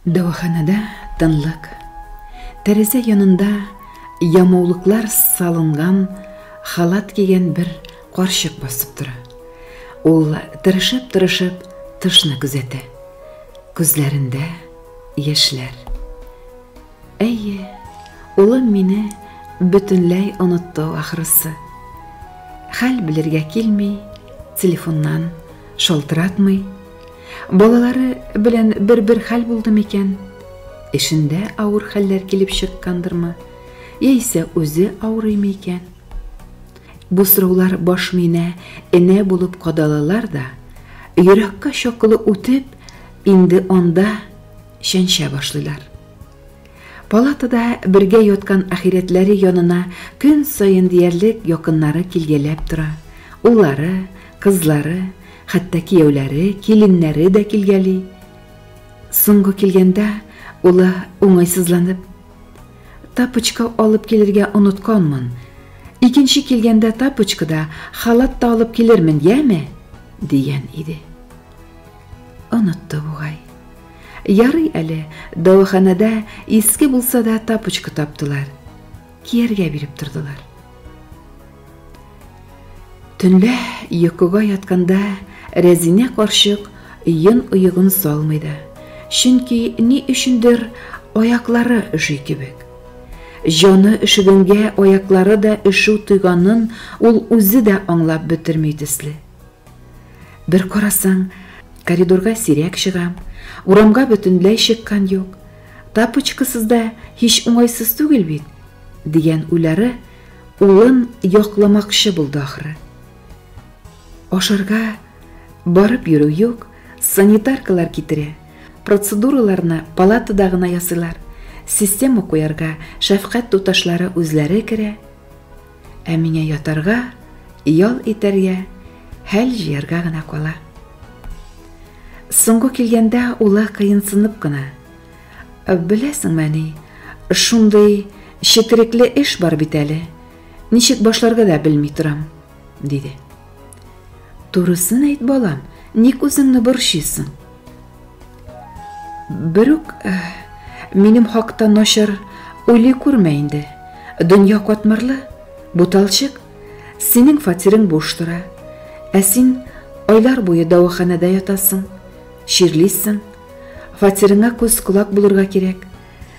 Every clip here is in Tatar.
Дәваханәдә тынлык. Тәрәзә янында ямаулыклар салынган халат кигән бер карчык басып тора. Ул тырышып-тырышып тышны күзәтә. Күзләрендә яшьләр. Әйе, улым мине бөтенләй онытты ахрысы. Хәл белергә килми, телефоннан шалтыратмый. Балалары белән бер-бер хәл булды микән? Эшендә авыр хәлләр килеп чыккандырмы? Яисә үзе авырыймы икән? Бу сораулар баш миенә энә булып кадалалар да, йөрәккә чаклы үтеп, инде анда чәнчә башлыйлар. Палатада бергә яткан ахирәтләре янына көн саен диярлек якыннары килгәләп тора. Уллары, кызлары, хәтта кияүләре, киленнәре дә килгәли. Соңгы килгәндә улы уңайсызланып, Тапочка алып килергә онытканмын. Икенче килгәндә тапочка да, халат та алып килермен, яме? дигән иде. Онытты бугай. Ярый әле, дәваханәдә иске булса да тапочка таптылар. Кияргә биреп тордылар. Төнлә йокыга ятканда Рәзинә карчык йон оегын салмый да. Чөнки ни өчендер аяклары өши кебек. Җаны өшегәнгә аяклары да өшү тойганын ул үзе дә аңлап бетерми төсле. Бер карасаң, коридорга сирәк чыгам, урамга бөтенләй чыккан юк. Тапочкасыз да һич уңайсыз түгел бит, дигән уйлары улын якламакчы булды ахры. Ашарга барып йөрү юк, санитаркалар китерә. Процедураларны палатада гына ясыйлар. Система куярга шәфкать туташлары үзләре керә. Ә миңа ятарга, ял итәргә, хәл җыярга гына кала. Соңгы килгәндә улы кыенсынып кына: "Беләсеңме, әни, шундый четерекле эш бар бит әле. Ничек башларга да белми торам", диде. Турысын әйт, балам, ник үзеңне борчыйсың? Берүк э, минем хакта начар уйлый күрмә инде. Дөнья катмарлы, буталчык. Синең фатирың буш тора. Ә син айлар буе дәваханәдә ятасың, чирлисең. Фатирыңа күз колак булырга кирәк.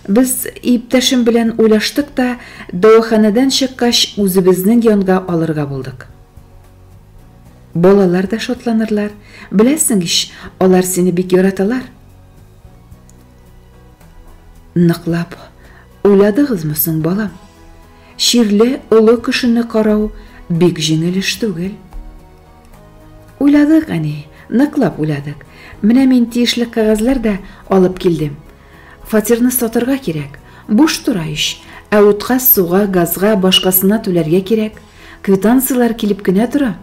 Без иптәшем белән уйлаштык та, дәваханәдән чыккач үзебезнең янга алырга булдык. Балалар да шатланырлар. Беләсең ич, алар сине бик яраталар. Ныклап уйладыгызмы соң, балам? Чирле олы кешене карау бик җиңел эш түгел. Уйладык, әни, ныклап уйладык. Менә мин тиешле кәгазьләр дә алып килдем. Фатирны сатырга кирәк. Буш тора ич. Ә утка, суга, газга, башкасына түләргә кирәк. Квитанцияләр килеп кенә тора.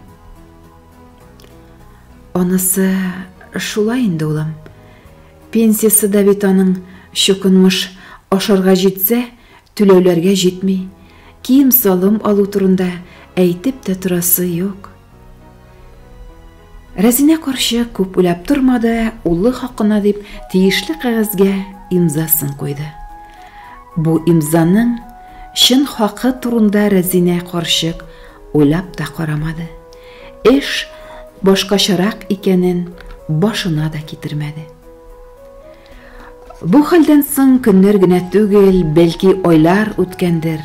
Анысы шулай инде, улым. Пенсиясе дә бит аның чукынмыш, ашарга җитсә, түләүләргә җитми. Кием-салым алу турында әйтеп тә торасы юк. Рәзинә карчык күп уйлап тормады, улы хакына дип тиешле кәгазьгә имзасын куйды. Бу имзаның чын хакы турында Рәзинә карчык уйлап та карамады. Эш башкачарак икәнен башына да китермәде. Бу хәлдән соң көннәр генә түгел, бәлки айлар үткәндер,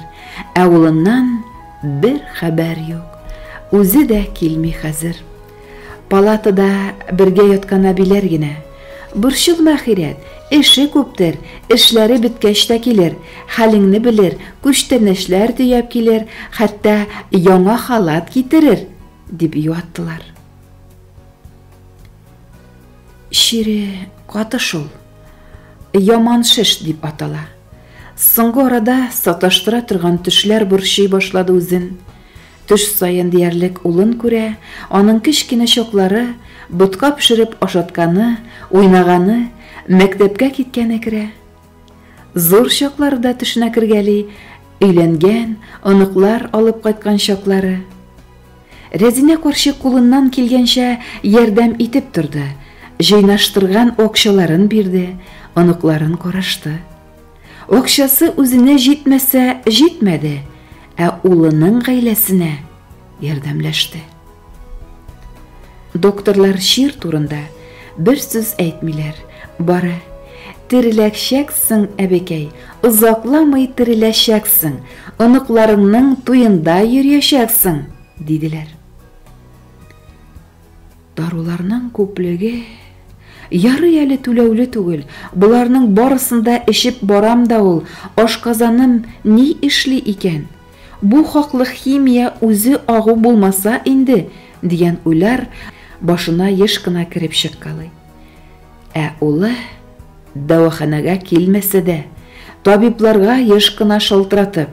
ә улыннан бер хәбәр юк. Үзе дә килми хәзер. Палатада бергә яткан әбиләр генә. Борчылма, ахирәт, эше күптер, эшләре беткәч тә килер, хәлеңне белер, күчтәнәчләр төяп килер, хәтта яңа халат китерер, дип юаттылар. Чире каты шул. Яман шеш дип атала. Соңгы арада саташтыра торган төшләр борчый башлады үзен. Төш саен диярлек улын күрә, аның кечкенә чаклары, ботка пешереп ашатканы, уйнаганы, мәктәпкә киткәне керә. Зур чаклары да төшенә кергәли, өйләнгән, оныклар алып кайткан чаклары. Рәзинә карчык кулыннан килгәнчә ярдәм итеп торды, җыйнаштырган акчаларын бирде, оныкларын карашты. Акчасы үзенә җитмәсә җитмәде, ә улының гаиләсенә ярдәмләште. Докторлар чир турында бер сүз әйтмиләр, бары тереләчәксең, әбекәй, озакламый тереләчәксең, оныкларыңның туенда йөриячәксең, диделәр. Даруларның күплеге ярый әле түләүле түгел, боларның барысын да эчеп барам да ул, ашказаным ни эшли икән? Бу хаклы химия үзе агу булмаса инде, дигән уйлар башына еш кына кереп чыккалый. Ә улы дәваханәгә килмәсә дә, табибларга еш кына шалтыратып,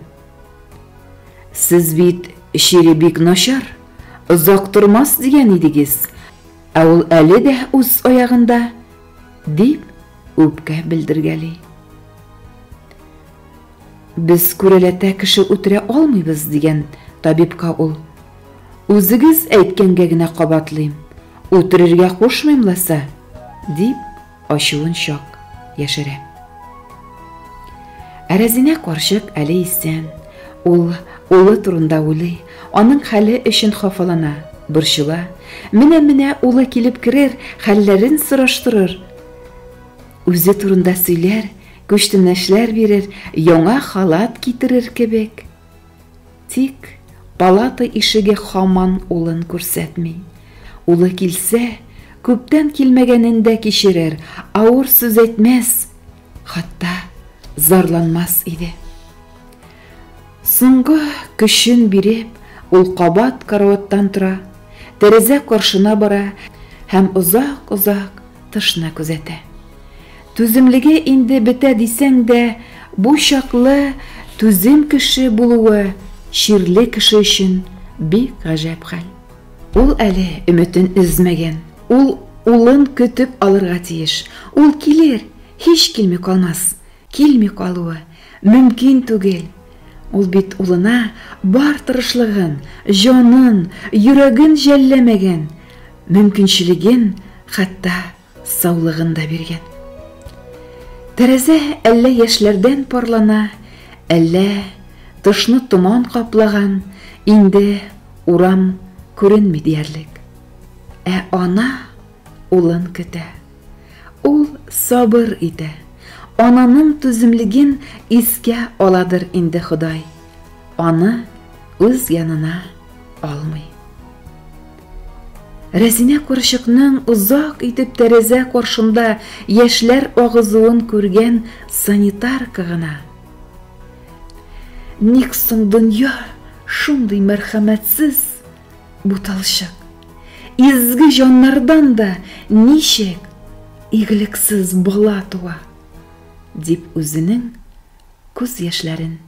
Сез бит чире бик начар, озак тормас дигән идегез, ә ул әле дә үз аягында, дип үпкә белдергәли. Без күрәләтә кеше үтерә алмыйбыз, дигән табибка ул. Үзегез әйткәнгә генә кабатлыйм, үтерергә кушмыйм ласа, дип ачуын чак яшерә. Ә Рәзинә карчык әле исән. Ул улы турында уйлый, аның хәле өчен хафалана, борчыла. Менә-менә улы килеп керер, хәлләрен сораштырыр. Үзе турында сөйләр, күчтәнәчләр бирер, яңа халат китерер кебек. Тик палата ишеге һаман улын күрсәтми. Улы килсә, күптән килмәгәнен дә кичерер, авыр сүз әйтмәс, хәтта зарланмас иде. Соңгы көчен биреп, ул кабат караваттан тора, тәрәзә каршына бара һәм озак-озак тышны күзәтә. Түземлеге инде бетә дисәң дә, бу чаклы түзем кеше булуы чирле кеше өчен бик гаҗәп хәл. Ул әле өметен өзмәгән. Ул улын көтеп алырга тиеш. Ул килер, һич килми калмас. Килми калуы мөмкин түгел. Ул бит улына бар тырышлыгын, җанын, йөрәген жәлләмәгән, мөмкинчелеген, хәтта саулыгын да биргән. Тәрәзә әллә яшьләрдән парлана, әллә тышны томан каплаган, инде урам күренми диярлек. Ә ана улын көтә. Ул сабыр итә. Ананың түземлеген искә аладыр инде Ходай. Аны үз янына алмый. Рәзинә карчыкның озак итеп тәрәзә каршында яшьләр агызуын күргән санитарка гына. Ник соң дөнья шундый мәрхәмәтсез, буталчык? Изге җаннардан да ничек игелексез бала туа? дип үзенең күз яшьләрен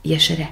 яшерә.